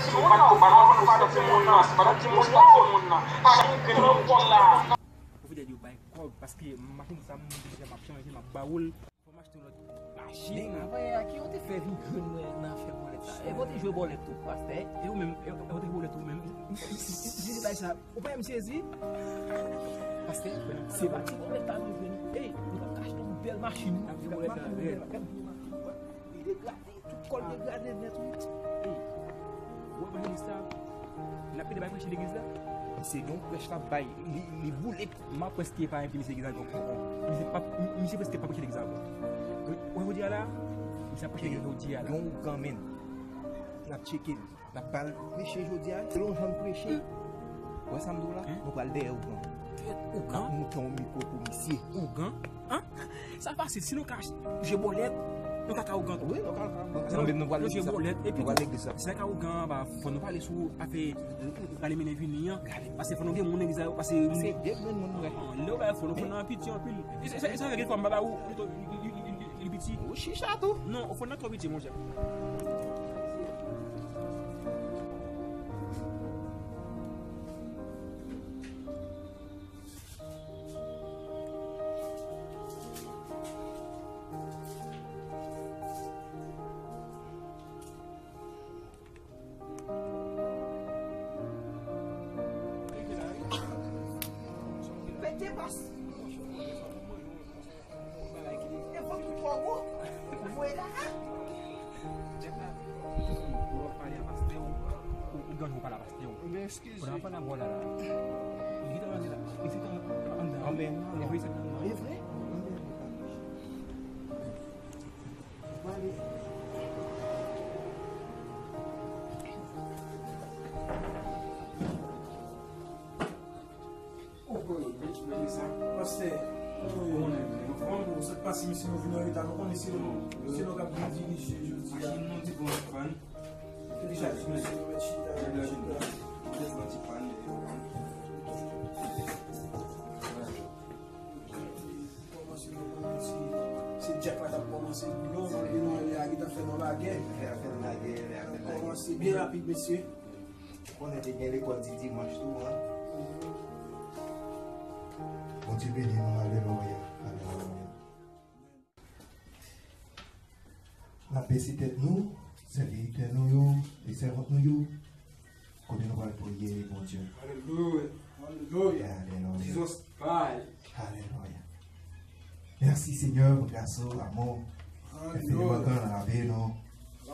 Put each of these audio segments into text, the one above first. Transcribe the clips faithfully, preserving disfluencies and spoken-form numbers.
Ou pa konn pale timoun nan, se pa timoun nan, se pa timoun nan. Pa janm grenn nan kò la. Ou vle yo bay kòb, paske machin sa m deja m ap chanje, m ap ba ou l. Fò m achte yon lòt machin. Men avan yè a, ki yo te fè vin jwenn mwen nan afè bòlèt la? E bon, te jwe bòlèt tou, pastè. E ou menm, e, e ou te bòlèt ou menm. Li di bay sa, ou pa wè m sezi? Pastè, se pa ti bòlèt la nou jwenn. Ey, nou t ap ka achte yon bèl machin. N ap jwe bòlèt la rèd. Li degrade. Tout kò l degrade nèt, wi. Ey, ou wè evanjelis la, l ap pede bay preche legliz la. Misye gen yon prèch l ap bay, li, li boule. M ap prèske pa envite misye legliz la ankò. Misye pa, misye prèske pa preche legliz la ankò. Ou wè jodi a la, misye ap preche legliz jodi a la. Gen yon ougan, menm, l ap tcheke l. N ap ba l preche jodi a, selon jan l preche. Ou wè sa m di w la? Hein? Nou pral dèyè ougan. Tèt ougan? N ap moute yon mikwo pou misye. Ougan? Hein? Sa fasil, si nou ka jwe bòlèt, nou ka ka ougan tou. Wi, nou ka ka. Sa vle di nou pral legliz la. Nou jwe bòlèt, epi nou pral legliz la. Si nou ka ougan anba, fò nou pale sou afè rale mennen vini an. Paske fò nou gen moun legliz la yo, paske se de grenn moun nou wè. Lè w bay fò nou, fò nou piti anpil. E sa, e sa, e sa, gen fwa m pa ba ou, li, li, li, li, li piti. Ou chicha tou. Non, ou fò nan twò piti, monchè. Pete pas. E vant ou twò gwo. Ou voye la. Ou ap pale a pastè w, ou, ou ganj ou pale a pastè w. Men eskize. Ou nan pandan bò la la. Li te antre la. Li te antre anndan. Anben, non, non. E vre? E vre? Anben, non. Mwen ale. Pastè, ou konnen, nou fanm, ou sot pase, mesye, nou vin an reta, nou konnen se nou, se nou k ap vin dirije jodi a. Machin nou di bon, pann. Deja, mesye, nou mèt chita, chita. Devan ti pann. Kòmanse, kòmanse. Se djak la k ap kòmanse. Non, e nou ale a, li t ap fè nou lagè. Fè, fè lagè, fè lagè. Kòmanse byen rapid, mesye. Ou konnen te gen lekòl di dimanch tou, an. Bondye beni nou, alelouya, alelouya. N ap bese tèt nou, sèvitè nou yo, e sèvant nou yo, kote nou pral priye Bondye. Alelouya, alelouya. Alelouya. Jesus Christ. Alelouya. Mèsi, Senyè, pou gras ou, amou. Alelouya. Enfiniman gran nan lavi nou.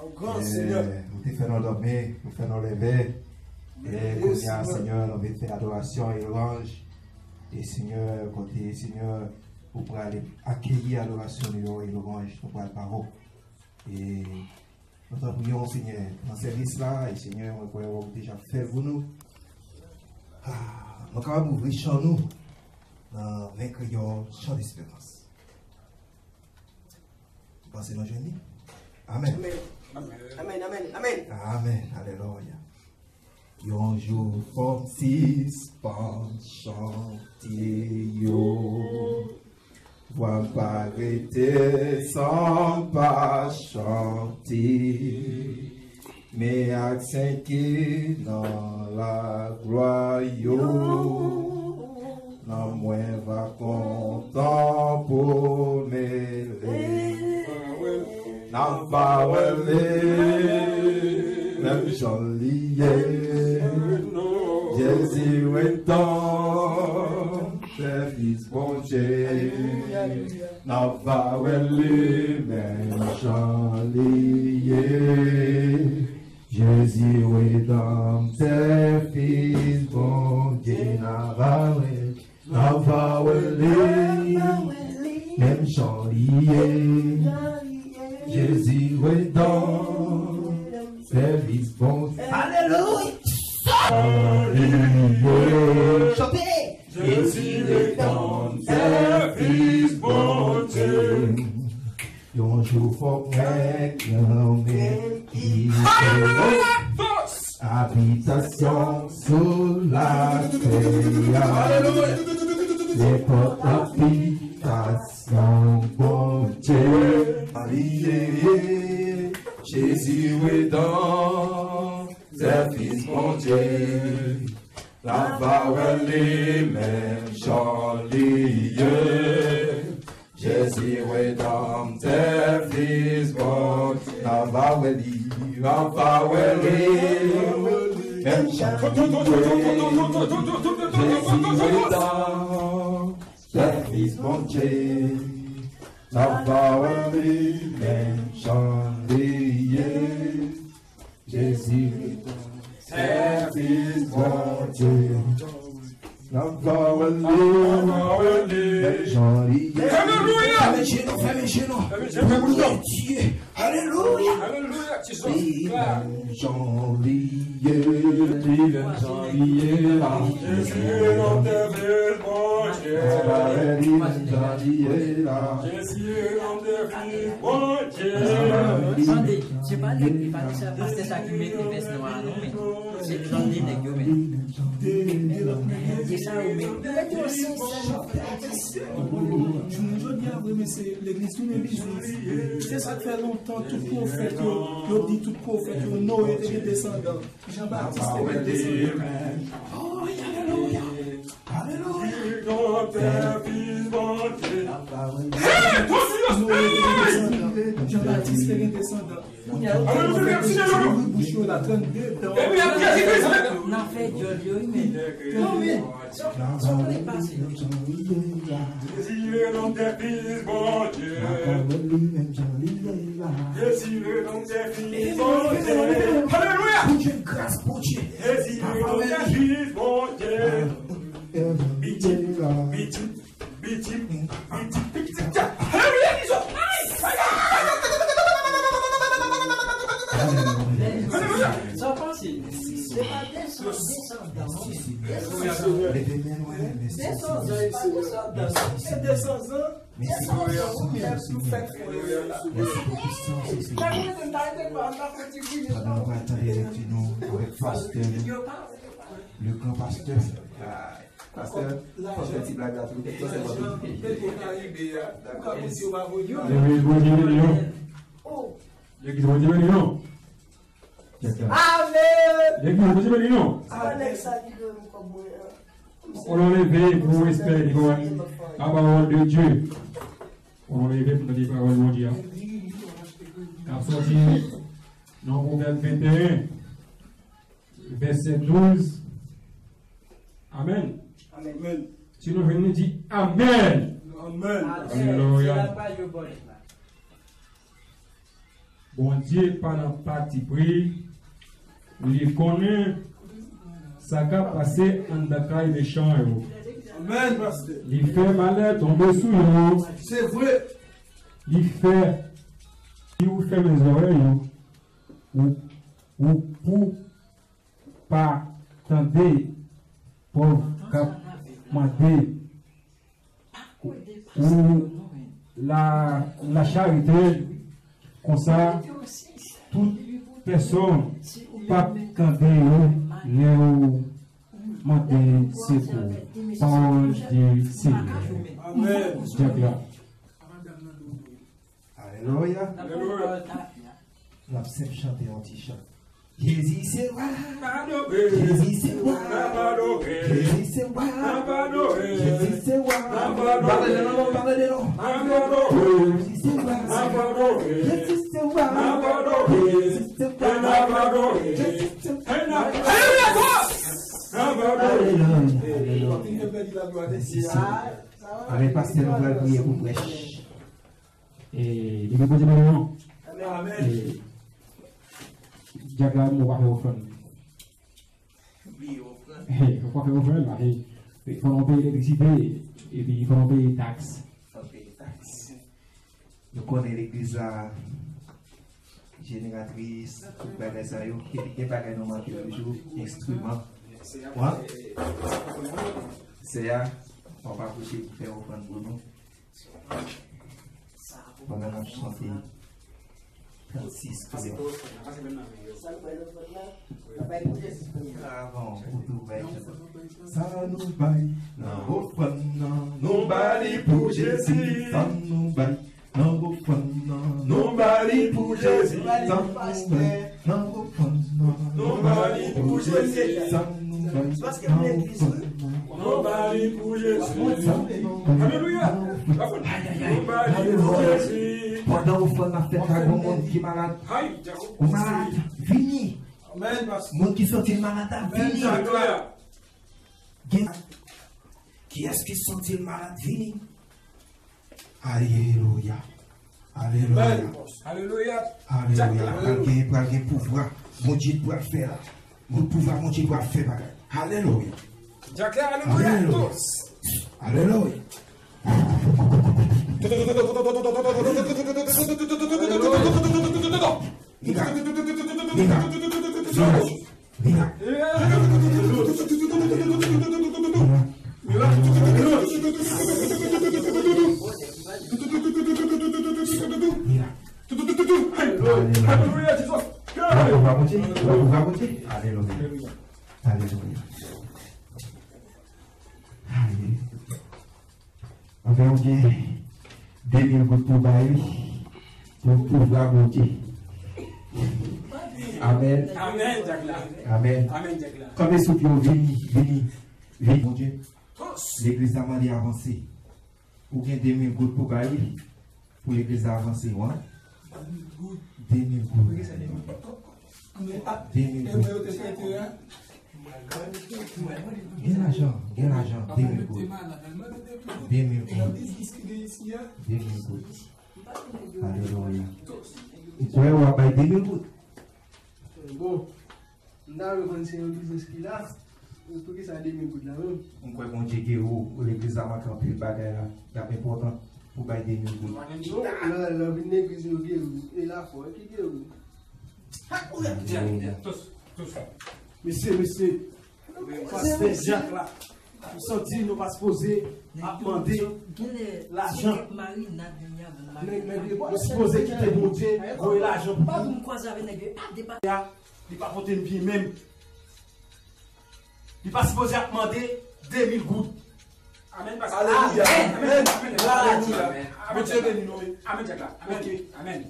Ou gran, Senyè. Ou te fè nou dòmi, ou fè nou leve. E kounye a, Senyè, nou vin fè adorasyon e lwanj. E, Senyè, kote, Senyè, ou pral akeyi adorasyon nou yo e lwanj nou pral ba ou. E nou t ap priye w, Senyè, nan sèvis la, e Senyè, mwen kwè w deja fè l pou nou. Ah, nou kapab ouvri chan nou nan men kreyòl, chan desperans. M panse nou jwenn li. Amèn. Amèn. Amèn, amèn, amèn. Amèn. Alelouya. Yon jou fò m sispann chante yo. Vwa m pa rete san m pa chante. Men ak sen ki nan laglwa yo. Nanm mwen va kontan pou mele. N ap ba w li menm jan li ye. Jezi retan, sèvis Bondye. N ap ba w li menm jan li ye. Jezi redanmtè, Fis Bondye, n a ba w li, n a ba w li, menm jan li ye. Jezi redanmtè, Fis Bondye. Alelouya! Alelouya! Chante! Jezi redanmtè, Fis Bondye. Yon jou fòk mwen kite abitasyon sou latè a. Nenpòt abitasyon Bondye. Jezi redan Se Fis Bondye, n ap vawè li menm jan li ye. Jezi Redanmtè, Fis Bondye, n ap vawè li, n ap vawè li menm jan li ye. Jezi Redanmtè, Fis Bondye, n ap vawè li menm jan li ye. Jezi Redanmtè, Fis Bondye, n ap vawè li menm jan li ye. Alelouya! Fèmen je nou, fèmen je nou. Fèmen je nou. Pou Bondye. Alelouya! Alelouya, Jezi. Li menm jan li ye, li menm jan li ye la. Jezi Redanmtè, Fis Bondye. Li menm jan li ye la. Jezi Redanmtè, Fis Bondye. Tande, se pa nèg li, pa se pastè sa ki mete vès nwa a non, men se jan de nèg yo, men. Se sa yo, men. Yo mete yo si sèl. Jounen jodi a vre, men se legliz tounen biznis. Se sa k fè lontan tout pwofèt yo, yo di tout pwofèt yo, Noye te gen desandan. Jan Batis te gen desandan. Oh, alelouya. Alelouya. Jan Batis te gen desandan. Jan Batis te gen desandan. Kounye a, yo te ouvri bouch yo la, trannde dan. Epi ap Jezi Kris. N a fè dyòl yo, wi, men. Yo, men. Sa, sa w konnen k pase? Jezi Redanmtè, Fis Bondye. Jezi Redanmtè, Fis Bondye. Alelouya! Bondye gras, Bondye. Jezi Redanmtè, Fis Bondye. Bitim, bitim, bitim, bitim, bitim. Alelouya, Jezi. Alelouya! Sa w panse? Se pa desandan, desandan, non, men. Desandan, se pa desandan. Se desandan. Desandan, ou menm, ou fèk fè la. Pandan nou pral tande lèt nou avèk pastè nou, le grand pasteur, pastè, fò fè ti blag la tou, kèk tan se pa tou. Legliz Bondye beni nou. Legliz Bondye beni nou. Amen. Legliz Bondye beni nou. Sa nèg sa ki dwe m kòb mwen an. On leve pou respè devan la parole de Dieu. On leve pou tande pawòl Bondye a. N ap sòti nan Pwovèb venteyen, vèsè douz. Amen. Amen. Si nou jwenn li, di amen. Amen. Alelouya. Bondye pa nan patipri, li konnen sa k ap pase anndan kay mechan yo. Amen, pastè. Li fè malè tonbe sou yo. Se vre. Li fè, li ou fèmen zòrèy yo, ou, ou pou pa tande pòv k ap mande ou la, la charite, konsa tout pèsòn p ap tande yo lè yo mande sekou. Pawòl de Senyè. Amen. Dyak la. Alelouya. Alelouya. N ap senp chante yon ti chan. Jezi se wa. Jezi se wa. Jezi se wa. Jezi se wa. Pale de non, pale de non. Jezi se wa. Jezi se wa. Jezi se wa. Jezi se wa. Alelouya. Alelouya. Mèsi, Senyè. Avèk pastè, nou pral priye pou prèch. E, depi Bondye beni nou. Amen. E, dyak la, mwen pa fè ofrann. Bliye ofrann. E, ou pa fè ofrann la. E, fò nou peye elektrisite, epi fò nou peye taks. Fò peye taks. Nou konnen legliz la, jeneratris, tout bagay sa yo, epi gen bagay nou manke toujou, enstriman. Wi. Sè a, w ap apwoche pou fè ofrann pou nou. Pandan n ap chante trannsis koulè. Avan, ou tou bay. Sa nou bay nan ofrann nan, nou ba li pou Jezi. Sa nou bay nan ofrann nan, nou ba li pou Jezi. Sa nou bay nan ofrann nan, nou ba li Pou Jezi. Paske m legliz, wi. Yon bali pou Jezi. Alelouya. Yon bali pou Jezi. Pandan ofrann nan fèt la, gen moun ki malad. Ou malad, vini. Moun ki santi l malad la, vini. Gen kiyès ki santi l malad, vini. Alelouya. Alelouya. Alelouya. Alelouya. Pral gen, pral gen pouvwa. Bondye pral fè la. Bon pouvwa Bondye pral fè bagay. Alelouya. Alelouya. Alelouya. Mira. Mira. Mira. Alelouya. Alelouya. Alelouya. Alelouya. Alelouya. Alelouya. Anfen, ou gen de mil goud pou bay li, pou pouvwa Bondye. Amèn. Amèn, Jack la. Amèn. Amèn, Jack la. Kanpe sou pye w, vini, vini, vini, Bondye. Legliz la mande avanse. Ou gen de mil goud pou bay li, pou legliz la avanse, wi. De mil goud. De mil goud. De mil goud. Gen lajan, gen lajan, de mil goud. De mil goud. De mil goud. Alelouya. Ou kwè w ap bay de mil goud? Bon, m ta vle konn se yon biznis ki la, poukisa de mil goud la menm? M kwè Bondye gen ou, legliz la manke anpil bagay la, y ap enpòtan pou bay de mil goud. Non, lè, lè w vin legliz yo gen ou, e lafwa ki gen ou. Alelouya. Mesye, mesye, pastè Jak la, m santi nou pa sipoze ap mande lajan. Nèg, nèg, nou sipoze kite Bondye voye lajan pou nou. Li pa pote n byen menm. Li pa sipoze ap mande de mil goud. Amèn, pastè. Alelouya. Amèn. Amèn. Amèn. Amèn. Amèn. Bondye beni nou, wi. Amèn. Amèn. Amèn.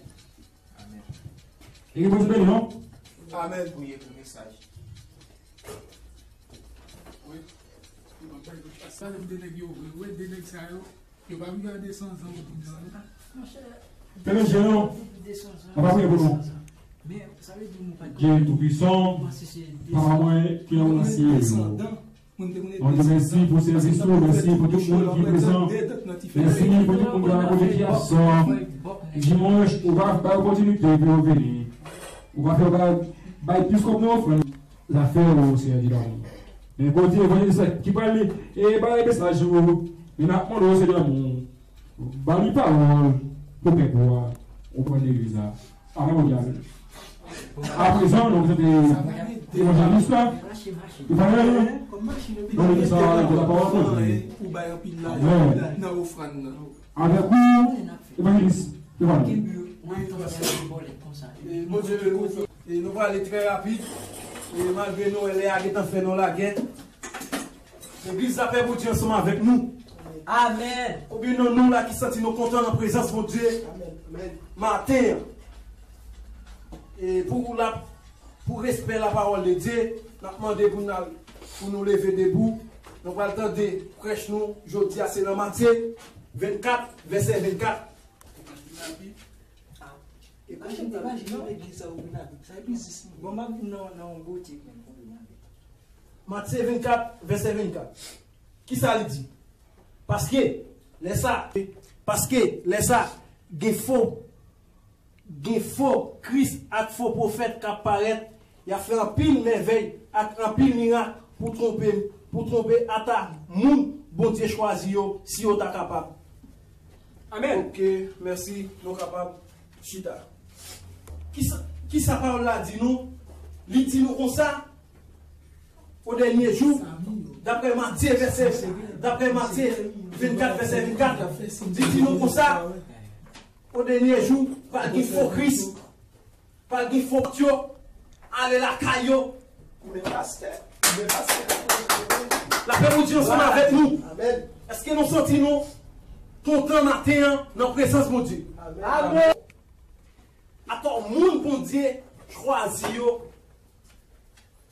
Priye pou mesaj. Wi. Sa, de nèg yo vre, wi, de nèg sa yo. Yo pa vin gade san zan ou vin gade. Monchè, Televizyon, ann pa priye pou nou. Dye Toupisan, Papa mwen ki nan syèl yo. Bondye, mèsi pou sèvis ou, mèsi pou tout moun ki prezan. Mèsi pou tout moun ki la kote ki absan. Dimanch, ou va bay opòtinite pou yo vini. Ou va fè bay, bay plis kòb nan ofrann. Zafè ou, Senyè Dye damou. Men kote evanjelis la ki pral li, e bay mesaj ou, men n ap mande w, Senyè damou, ba li pawòl pou pèp ou a, ou pran legliz la. Amèn, Bondye, amèn. Aprezan, nou prezante evanjelis la. Li pral li, nan legliz la, de la pawòl Bondye. Amèn. Avèk ou, evanjelis, evanjelis. Wi, pastè. E, Bondye beni w. E, nou prale trè rapid. E, malgre nou wè lè a gentan fè nou lagè, legliz la fè Bondye ansanm avèk nou. Amèn. Konbyen nan nou la ki santi nou kontan nan prezans Bondye maten an? E pou la, pou respè la pawòl de Dye, n ap mande pou n al, pou nou leve debou. Nou pral tande prèch nou jodi a, se nan Matye vennkat, vèsè vennkat. Imajine, imajine yon legliz sa ou vin avèk sa, epi zis bon, m ap vin nan, nan yon botik menm, ou vin avèk. Matye vennkat, vèsè vennkat. Kisa li di? Paske lè sa, paske lè sa, gen fo, gen fo Kris ak fo pwofèt k ap parèt, y ap fè anpil mèvèy ak anpil mirak pou twonpe, pou twonpe ata moun Bondye chwazi yo, si yo ta kapab. Amèn. Ok, mèsi. Nou kapab chita. Kisa, kisa pawòl la di nou? Li di nou konsa, o dènye jou, daprè Matye vèsè, daprè Matye vennkat, vèsè vennkat, li di nou konsa, o dènye jou, pral gen fo Kris, pral gen fo yo, ale lakay yo. Lapè Bondye ansanm avèk nou. Amèn. Èske nou santi nou kontan maten an nan prezans Bondye? Amèn. Atò moun Bondye chwazi yo,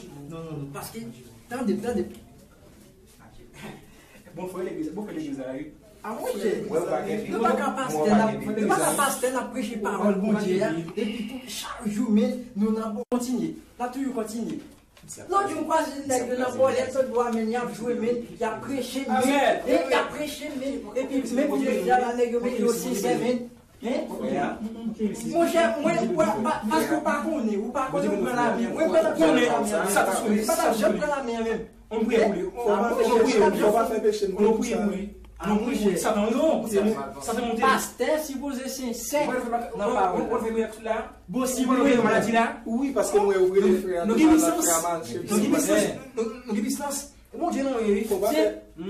bouch. Non, non, non. Paske, tande, tande. Bon, frè legliz, bon, frè legliz la, wi. A, monchè, nou pa ka pastè n ap, nou pa ka pastè n ap preche pawòl Bondye a, epi pou chak jou, men, nou nan kontinye. N ap toujou kontinye. Lòt jou, m kwaze nèg yo nan bòlèt, sot bò a, men, y ap jwe, men, y ap preche, men, e y ap preche, men, epi, men, pou legliz la, nèg yo mete yo sensè, men. Hein? Monchè, mwen, mwen, pa- paske ou pa konnen, ou pa konnen, ou pran lamen. Mwen, pandan m pran lamen, sa tou sou li, sa tou sou li. Pandan m pran lamen menm. On priye pou li. On priye pou li. On priye pou li. Satan, non, koute nou. Satan monte. Pastè sipoze sensè nan pawòl la. Bon, si nou gen maladi la, wi, paske mwen, ou gen frè, nou gen pisans. Nou gen pisans. Nou gen pisans. Bondye non, wi. Se,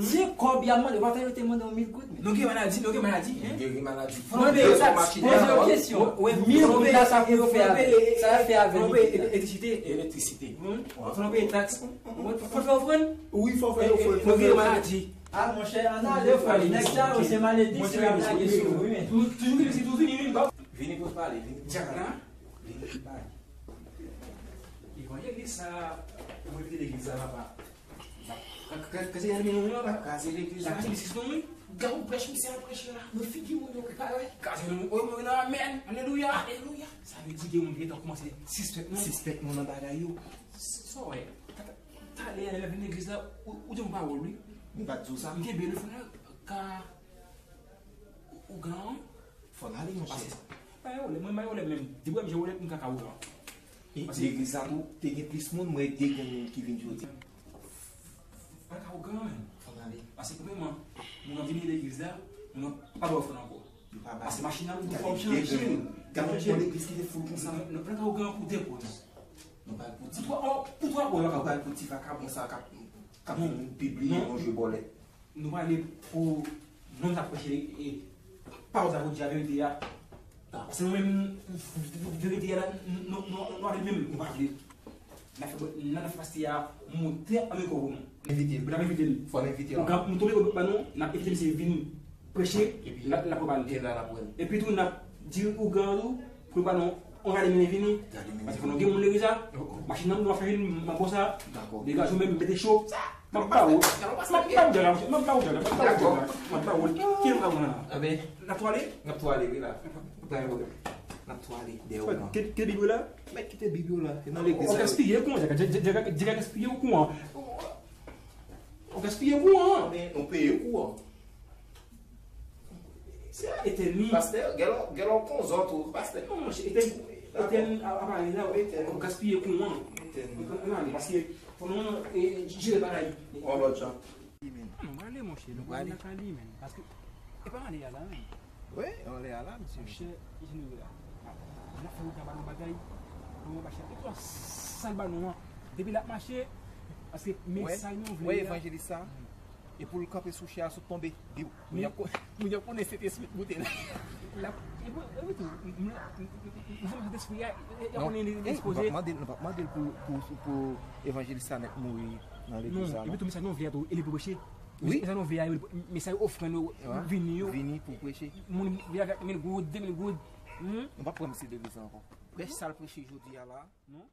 se kòb y ap mande, w pa tande yo te mande yon mil goud, men. Nou gen maladi, nou gen maladi, hein? Gen maladi. Fò nou peye taks. Poze yon kesyon. Mil goud la, sa pou yo fè avè l? Sa y ap fè avè l? Elektrisite. Elektrisite. Fò nou peye taks. Fò fè ofrann. Wi, fò fè ofrann. Nou gen maladi. A, monchè, ann ale, frè. Nèg sa yo, se malediksyon y ap lage sou yo, wi, men. Toujou vini, toujou vini, wi. Vini pou pale, vini pou pale. Vini pou pale. Evanjelis sa, ou rete legliz la, papa. Kraze legliz la, kraze legliz la. Gade ou prèch misye ap preche la. Nan figi moun yo ki pa wè. Kraze nou. Oy, mwen nan amèn. Alelouya. Alelouya. Sa vle di gen moun ki gentan kòmanse sispèk nou. Sispèk nou nan bagay yo. Sa w wè. Talè a lè m vin legliz la, ou di yon pawòl, wi. M pa t di w sa. M kenbe l, frè. Ka ou, ou gran. Fò n ale, monchè. Pa gen pwoblèm, mwen pa gen pwoblèm menm. Depi w ap jwe wòlèt, m ka ka ougan. E legliz la tou, te gen plis moun, mwen de grenn moun ki vin jodi. Pa ka ougan menm. Fò n ale. Paske premyèman, Moun nan vini legliz la, moun nan pa ba w ofrann ankò. Yo pa ba. Paske machin nan, nou fò chanje l. Gade yon legliz ki te foul konsa. Nou pran ou gen pou de po, non. Nou pa pou ti. Pou twa, oh, pou twa po, yo ka ba pou ti vakabon sa k ap, k ap vin pibliye yon jwe bòlèt. Nou prale pou nonm sa preche, e, pawòl sa pou di a verite a. Paske nou menm, verite a la, nou, nou, nou ale menm, nou pa vle. N ap fè, n ap fè pastè a monte an mikwo pou nou. Envite l. N ap envite l. Fò n envite l. Ou ka, nou tonbe ba nou, n ap envite misye vin preche, epi l ap, l ap pale. E la, l ap wè l. Epi tou, n ap di ougan an tou, pou l ba nou, on gade mennen vini. Gade mennen vini. Paske fò nou gen moun legliz la. Oh, oh. Machin nan, nou ap fè vin, m ap bon sa. Dakò. Degaje w menm, mete cho. M ap ba ou. M ap ba ou djòl la, m ap ba ou djòl la, m ap ba ou djòl la. M ap ba ou. Ki l pran nan? Anben, n ap tou ale? N ap tou ale, wi la. Pa gen pwoblèm. N ap tou ale dèyè ou la. Kite, kite Bib la. Mèt kite Bib yo la. Se nan legliz la. Ou gaspiye kouran, Djaka, Djaka, Djaka gaspiye kouran. Ou gaspiye kouran. Anben, nou peye kouran. Se etèn li. Pastè, gen lè, gen lè w konzò tou, pastè. Non, monchè, etèn, etèn, a, aparèy la, etèn. Ou gaspiye kouran. Etèn. Ou konprann, paske fò nou, e, jere bagay. On lòt jan. Non, m ale, monchè, nou prale lakay li, men. Paske, e pa ale a la, men. Wi, on lè a la, mesye. Monchè, jenere a. N ap fè wout la ba nou bagay. Bon, ba chè. E tou sa l ba nou an. Depi l ap mache, paske mesaj nou vle a. Wè evanjelis sa. E pou l kanpe sou chè a sot tonbe. Di w, moun y ap ko-, moun y ap konnen Sentespri t moute la. L ap, e pou, e wi tou, m, m, m, m, m, Sentespri a, e, e, konnen li, li ekspoze. Non, m p ap mande l, m p ap mande l pou, pou, pou evanjelis sa nèt mouri nan legliz la, non. Epi tou mesaj nou vle a tou, e li pou preche. Wi. Mesaj nou vle a, mesaj ofrann yo, vini yo. Vini pou preche. Moun vini avèk mil goud, de mil goud. Hmm? Nou p ap pran misye legliz la ankò. Prèch sa l preche jodi a la. Non?